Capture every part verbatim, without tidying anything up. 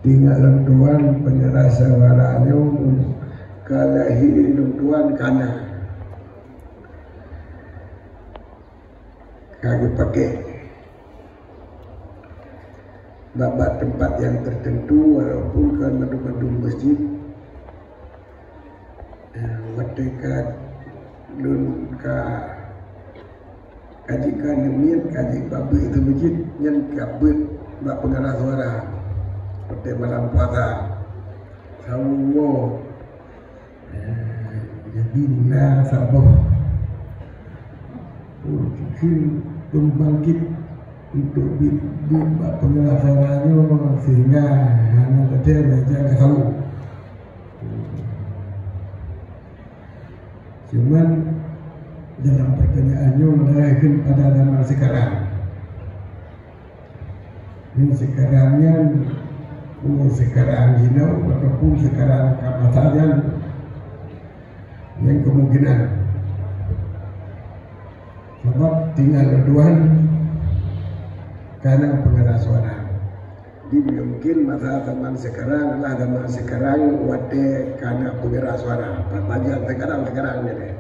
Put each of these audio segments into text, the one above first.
Ingat lôn tuan, peungeurasa suara nyoe ka lahé lôn tuan kana. Ka geupakék bak-bak teumpat nyang teuteuntu, walaupun kon mandum-mandum masjid. Eh, watée ka lôn ka, ka jeuet ka neumiet, ka jeuet bak beuet itu masjid, nyan ka beuet bak peungeurasa suara. Watée malam puasa. Sawoe. Eh, jadi na saboh, oh, kheun pembangkit untuk bi-, bi-, bak peungeurasa suara nyoe sehingga hana teutem jak keu sawoe. Cuman dalam pertanyaan nyoe meunasah kheun pada zaman sekarang. Nyan sekarang nyan, oh, sekarang jinoe ataupun sekarang ka masa nyan, nyan kemungkinan. Sabab tinggai lôn tuan kana peungeurasa suara. Jadi mungkin masa zaman sekarang lah, zaman sekarang watée kana peungeurasa suara. Pat pajan sekarang, sekarang ni deh.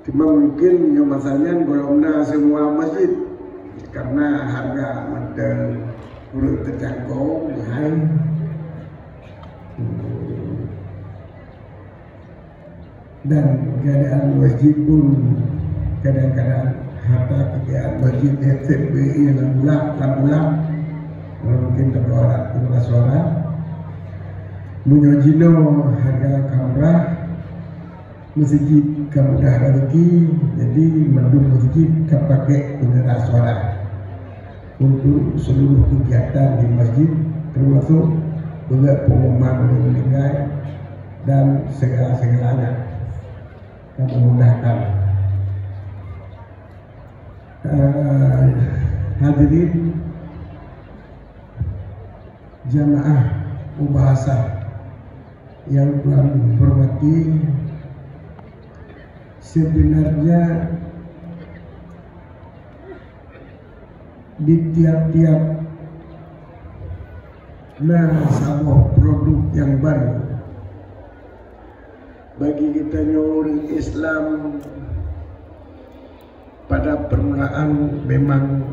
Cuma mungkin nyoe masa nyan gohlom na semua masjid, karena hareuga mantong ureuëng teucangkong, hai. Dan keadaan masjid pun kadang-kadang hareuga keadaan masjid headset B I lam ulap, lam ulap. Mungkin terbawa suara. Meunyoe jinoe hareuga ka murah, masjid ka mudah rezeki, jadi mandum masjid ka pakék peungeurasa suara untuk seluruh kegiatan di masjid, termasuk juga pengumuman orang meninggal dan segala-segalanya. Dan memudahkan. Eh, hadirin jamaah mubahasah yang Tuhan hormati, sebenarnya di tiap-tiap na saboh produk yang baru bagi kita nyoe ureuëng Islam. Pada permulaan memang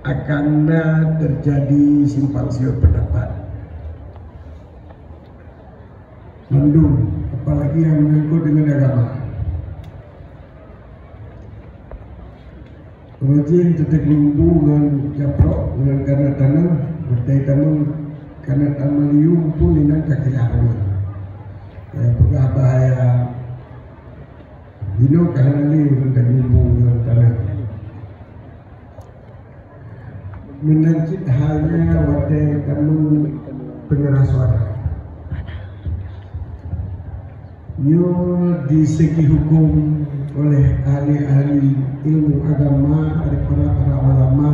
akan na terjadi simpang siur pendapat. Mandum, apalagi yang menyangkut dengan agama. Rojin teutek lumbu ngon caprok ngon kanat tanoh, beutôi tamong kanat tamong liu pun inan ka kilah ureuëng. Nyang peugah bahaya. Jinoe ka hana lé ureuëng ka lumbu ngon tanoh. Meunan cit hal nyan watée tamong peungeurasa suara. Nyoe di segi huköm oleh ahli-ahli ilmu agama, oleh para-para ulama,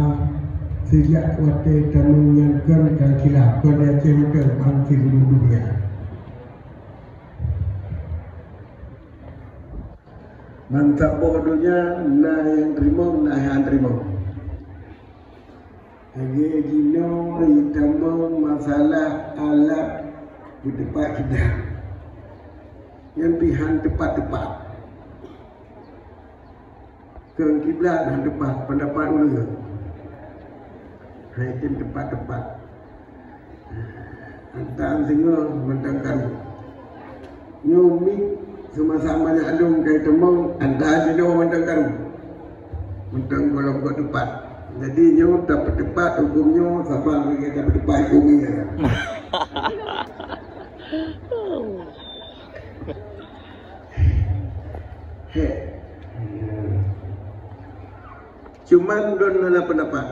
sejak watée tamong nyan kon ka khilaf, kon di Aceh mantong, ban sigulong dunia. Ban saboh donya na nyang teurimong, na nyang han teurimong. Lagée jinoe jitamong masalah alat beuteupat kidang. Nyan pih han teupat-teupat. Keu kiblat han teupat, pendapat ulôn. Hai tem teupat-teupat. Antang singoh mantong karu. Nyoe mik seumasa manyak lôn kai teumong, antang singoh mantong karu. Mantong gohlom kok teupat. Jadi nyoe tapeuteupat huköm nyoe sama lagée tapeuteupat huköm nyan. He. Cuman lôn hana pendapat.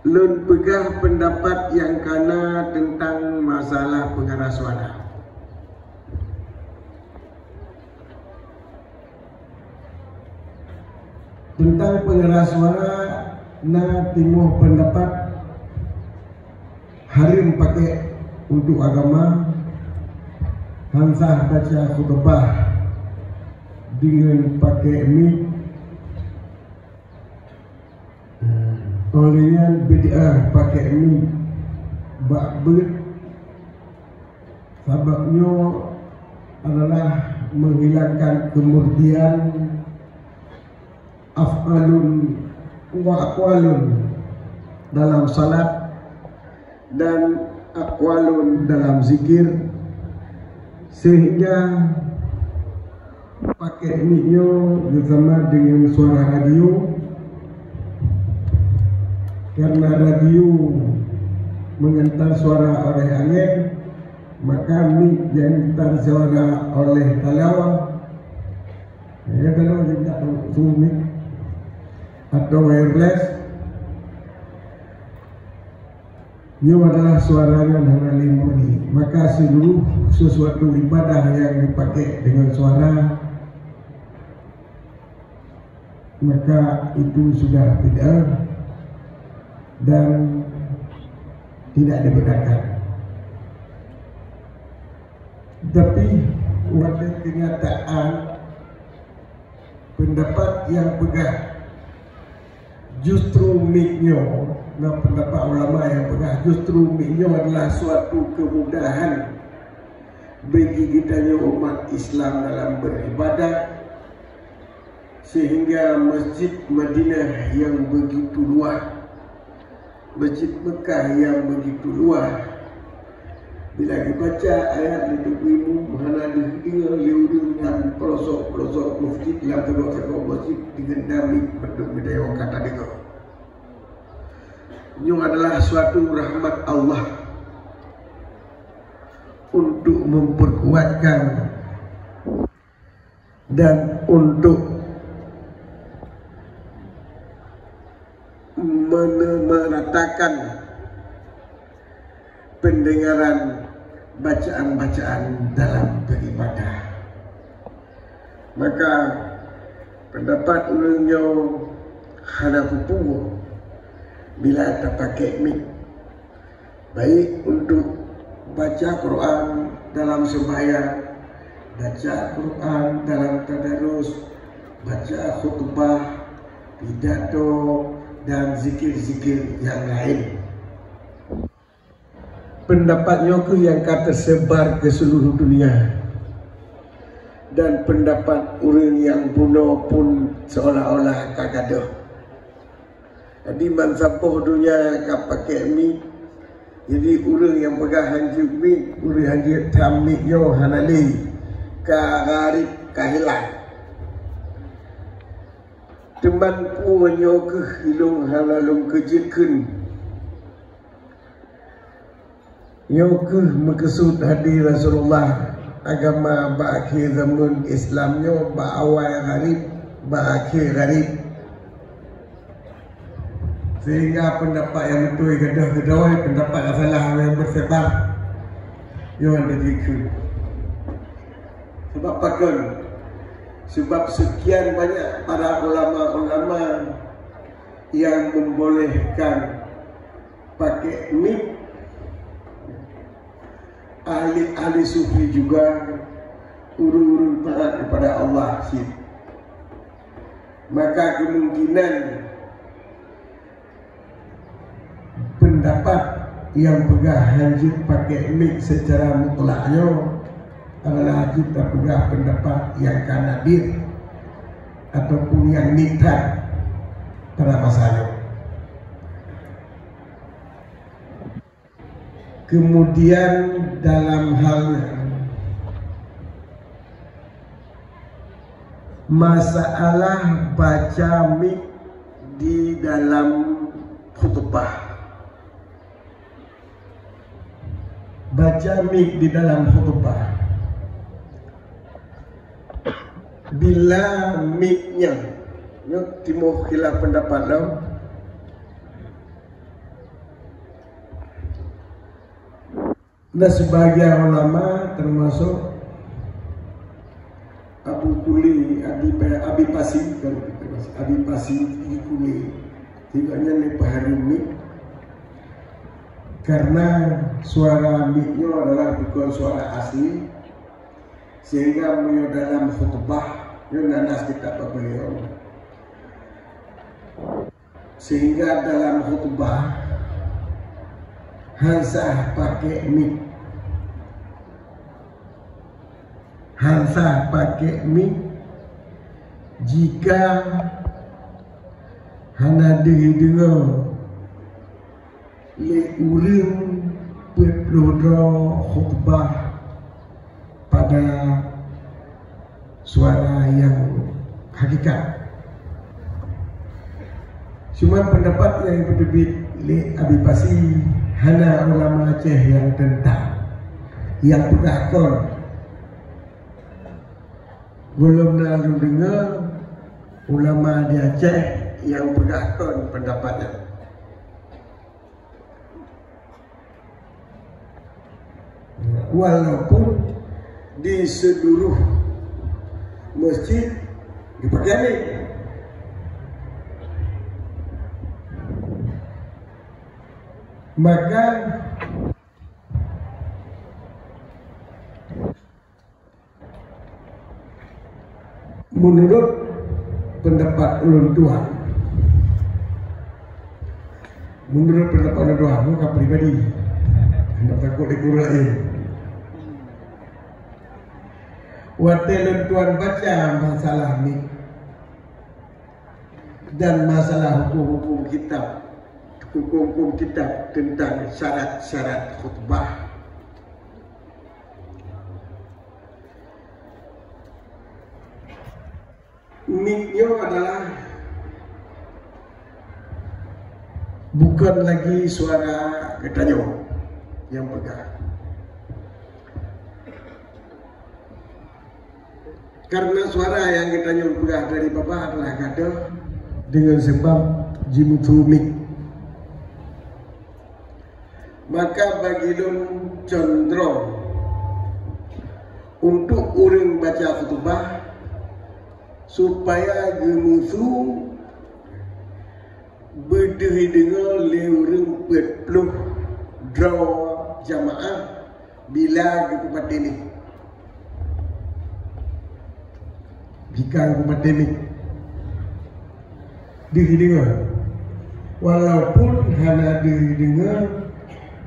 Lôn peugah pendapat nyang kana teuntang masalah peungeurasa suara. Teuntang peungeurasa suara na timoh pendapat hareuem pakék untuk agama, han sah baca khutubah deungon pakék mik, eh, Oleh nyan bid'ah pakai mik bak beuet, sabab nyoe adalah menghilangkan kemurdian af'alun wa aqwalun dalam salat dan aqwalun dalam zikir, sehingga pakai mik nyoe bersama dengan suara radio, karena radio mengantar suara oleh angin, maka mik yang diantar suara oleh talawah. Ya, kalau tidak tahu, sungguh ni. Atau wireless. Nyoe adalah suara nyan hana lé murni. Maka seluruh sesuatu ibadah yang dipakai dengan suara, maka itu sudah bid'ah dan tidak dibenarkan. Tapi, pada kenyataan, pendapat yang peugah justru mik nyoe, na pendapat ulama yang peugah justru mik nyoe adalah suatu kemudahan bagi geutanyoe umat Islam dalam beribadah, sehingga Masjid Madinah yang begitu luas, Masjid Mekah yang begitu luas, bila dibaca ayat di tepi mu, hana dideungoe lé ureueng nyang pelosok-pelosok masjid lam sagoe-sagoe masjid deungon damik, beutôi geutanyoe ka tadeungoe. Nyoe adalah suatu rahmat Allah untuk memperkuatkan dan untuk mene-, meratakan pendengaran bacaan-bacaan dalam beribadah. Maka, pendapat ulôn nyoe hana peue-peue bila tapakai mik. Baik untuk baca Quran dalam sembahyang, baca Quran dalam tadarus, baca khutbah, pidato, dan zikir-zikir yang lain. Pendapat nyoe keuh nyang ka teusebar keu seuluruh dunia, dan pendapat ureuëng nyang bunoe pun seolah-olah ka gadôh. Jadi, bansaboh donya ka pakai mik. Jadi, ureuëng nyang peugah hanjeuet mik, ureuëng hanjeuet tham mik nyoe hana lé, ka gharib, ka hilang. Teuma peue nyoe keuh ilôn hana lôn keujeuet kheun. Nyoe keuh meukeusut hadis Rasulullah, agama bak akhé zameun Islam nyoe bak awai gharib, bak akhé gharib. Sehingga pendapat nyang beutôi gadôh keudroe, pendapat nyang salah nyang beuseubar. Nyoe hana jikheun. Sebab pakon? Sebab sekian banyak para ulama-ulama yang membolehkan pakai mik, ahli-ahli sufi juga, ureuëng-ureuëng taat kepada Allah cit. Maka kemungkinan pendapat yang peugah hanjeuet pakai mik secara mutlak nyoe adalah jeuet tapeugah pendapat yang ka nadir ataupun yang nithat pada masa nyoe. Kemudian dalam hal masalah baca mik di dalam khutbah. Baca mik di dalam khutbah. Bila mik nyan, nyoe timbul khilaf pendapat lom. Dan sebagian ulama termasuk Abu Kuli, Abi, Abi Pasi, kalau kita bahasa, Abi Pasi, Abi Kuli, tidaknya ni pahari mik. Karena suara mik nyoe adalah bukan suara asli, sehingga meunyoe dalam khutbah, nyoe nanas kitab bak beliau. Sehingga dalam khutbah hana sah pakai mik. Hana sah pakai mik jika hana deuh deungoe lé ureuëng peuet ploh droe khutbah pada suara nyang hakikat. Cuma pendapat nyang geuteubiet lé Abi Pasi hana ulama Aceh nyang teuntang, nyang peugah kon. Gohlom na lôn deungoe ulama di Aceh nyang peugah kon pendapat nyan. Walaupun di seluruh masjid dipakai mik. Maka Menurut pendapat ulôn tuan, menurut pendapat ulôn tuan, bukan pribadi, hana takot di ureuëng laén. Watée lôn tuan baca masalah ni dan masalah hukum-hukum kitab, hukum-hukum kitab tentang syarat-syarat khutbah, mik nyoe adalah bukan lagi suara geutanyoe nyang peugah. Karena suara nyang geutanyoe peugah dari babah adalah gadoh dengan sebab jimeuturi mik. Maka bagi lôn condrong untuk ureuëng baca khutbah supaya geumeusu beudeuh deungoe lé ureuëng peuet ploh droe jamaah bila geupeumaté mik. Jika geupeumaté mik, deuh deungoe. Walaupun hana deuh deungoe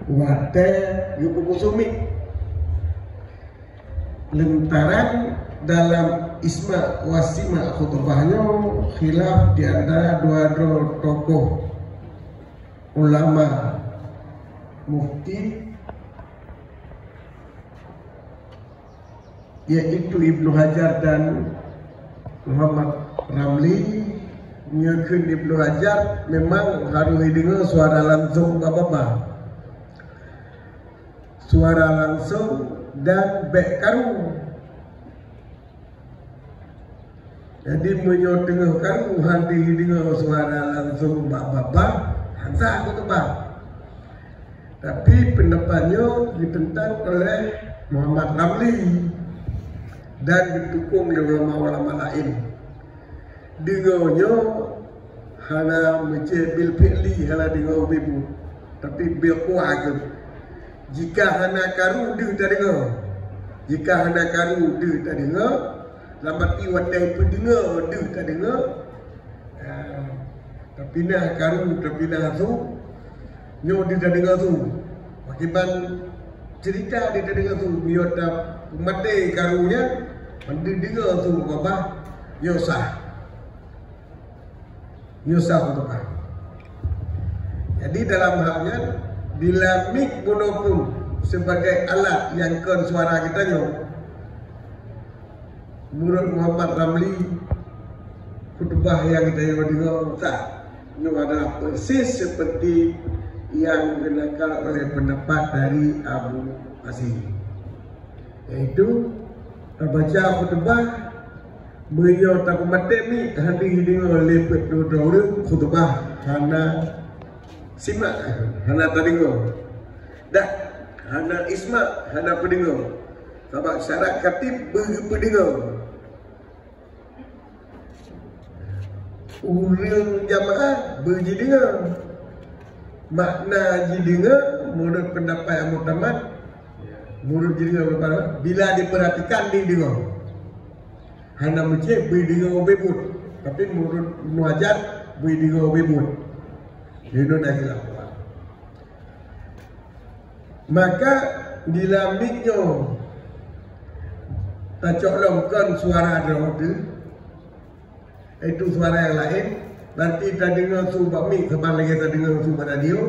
watée geupeubusu mik. Lantaran dalam isma wa sima khutbah nyoe khilaf di antara dua droe tokoh ulama mufti, yaitu Ibnu Hajar dan Muhammad Ramli. Nyoe kheun Ibnu Hajar memang harôh deungoe suara langsung babah-babah. Suara langsung dan bék karu. Jadi, meunyoe teungoh karu hana deungoe suara langsung bak babah, hana sah khutbah. Tapi, pendapat nyoe geuteuntang oleh Muhammad Ramli dan geutukong lé ulama-ulama laén. Deungoe nyoe hana meucé bil fi'li, hana deungoe ubé buet, tapi bil quwa kheueh. Jika hana karu deuh tadeungoe, jika hana karu deuh tadeungoe, lam arti watée peudeungoe deuh tadeungoe, ah, tapinah karu, tapinah su, nyoe deuh tadeungoe su. Pakiban cerita deuh tadeungoe su, meunyoe tapeumaté karu nyan, ban deuh deungoe su babah, nyoe sah. Nyoe sah khutbah. Jadi, dalam hal nyan, bila mik bunoe pun sebagai alat nyang kon suara geutanyoe, menurut Muhammad Ramli, khutbah nyang geutanyoe deungoe sah. Nyoe adalah persis seperti yang geunakal oleh pendapat dari Abu Azim, yaitu tabaca khutbah, meunyoe tapeumaté mik hana deungoe lé peuet droe ureuëng, khutbah hana simak, hana tadeungoe. Dak, hana isma, hana peudeungoe. Sabab syarat khatib beupeudeungoe. Ureuëng jamaah beujideungoe. Makna jideungoe, menurut pendapat yang muktamad, menurut jideungoe, bila diperhatikan, dideungoe. Hana meucéh beudeungoe ubé buet, tapi menurut Ibnu Hajar beudeungoe ubé buet. Di dunia khilaf. Maka di lam mic nyoe tacok lom kon suara droe teuh, itu suara nyang laén. Berarti tadeungoe su bak mic saban lagée tadeungoe su bak radio.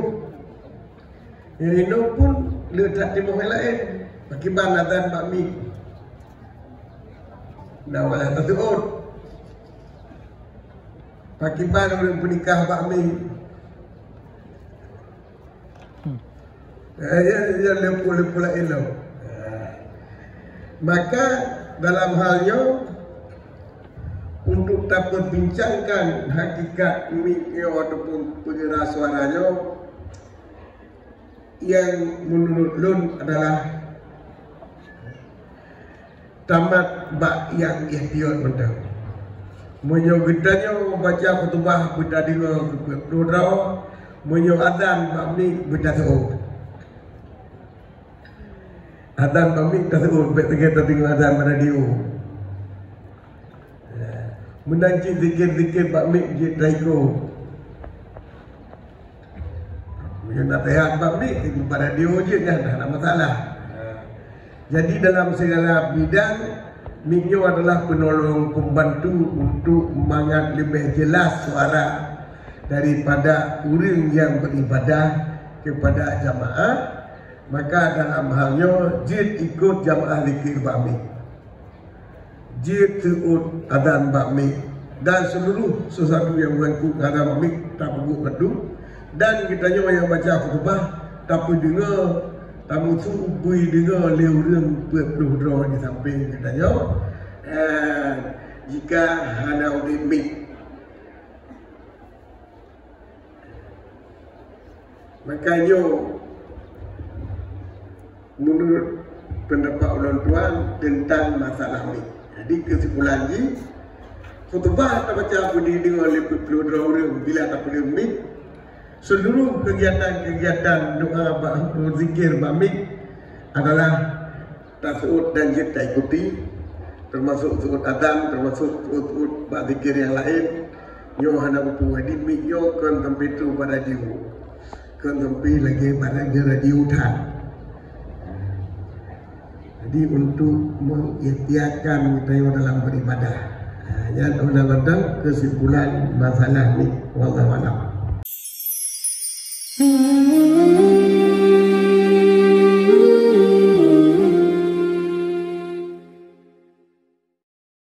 Nyang inoe pun le that timoh nyang laén. Pakiban azan bak mic. Nah, walah taseuôt. Pakiban ureuëng peunikah bak mic. Eh, ya, ya, leupeu-leupeu laén lom. Maka dalam hal nyoe, untuk tapeubincangkan hakikat mic nyoe ataupun peugera suara nyoe, yang menurut lôn adalah tamat bak nyang ihtiyat mantong. Meunyoe geutanyoe baca khutubah beutadeungoe keu peuet ploh droe, meunyoe azan bak mic beutaseuôt. Azan bak mic taseuôt, bék teuka tadeungoe azan bak radio. Meunan cit zikir-zikir bak mic jeuet taiko. Meunyoe naseuhat bak mic, bak radio jeuet nyan, hana masalah. Jadi dalam segala bidang, mic nyoe adalah penolong pembantu untuk mangat leubeh jelas suara daripada ureuëng nyang beribadah kepada jamaah. Maka dalam hal nyoe jeuet ikot jamaah zikir bak mic. Jeuet seuôt azan bak mic dan seluruh sesuatu nyang menyangkut ngon azan bak mic tapeubuet bak tu, dan geutanyoe nyang baca khutubah tapeudeungoe, tamusu beuideungoe lé ureuëng peuet ploh droe di sampéng geutanyoe, eh, jika hana udeb mic. Maka nyoe menurut pendapat ulôn tuan tentang masalah mic. Jadi kesimpulan jih, khutubah tabaca beuideungoe lé peuet ploh droe ureuëng bila tapeuleueh mic. Seluruh kegiatan-kegiatan doa bak zikir bak mic adalah taseuôt dan jeuet taikuti, termasuk seuôt azan, termasuk seuôt-seuôt bak zikir nyang laén. Nyoe hana muphom, jadi mic nyoe kon sampai trok bak radio, kon sampai lagée bak radio that. Jadi untuk mengikhtiarkan geutanyoe dalam beribadah. Ha, nyan hana mantong kesimpulan masalah mic. Wallahu a'lam.